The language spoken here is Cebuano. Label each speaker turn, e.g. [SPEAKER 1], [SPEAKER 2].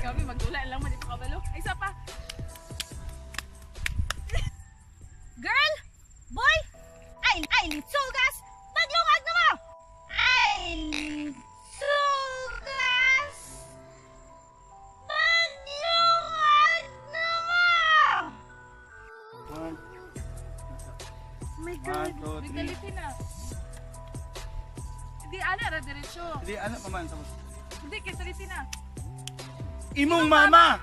[SPEAKER 1] Kami magdula lang man, di pa kabalo. Ay, isa pa.
[SPEAKER 2] Girl! Boy! Ay, ay, litsugas! Maglungag na mo! Ay, litsugas! Maglungag na mo!
[SPEAKER 3] One,
[SPEAKER 2] Oh my
[SPEAKER 3] one,
[SPEAKER 2] God.
[SPEAKER 3] two, three.
[SPEAKER 1] Mentality na. Hindi, ana, ra diretso.
[SPEAKER 3] Hindi, ano pa man. Tapos.
[SPEAKER 1] Hindi, mentality na.
[SPEAKER 3] Imong mama!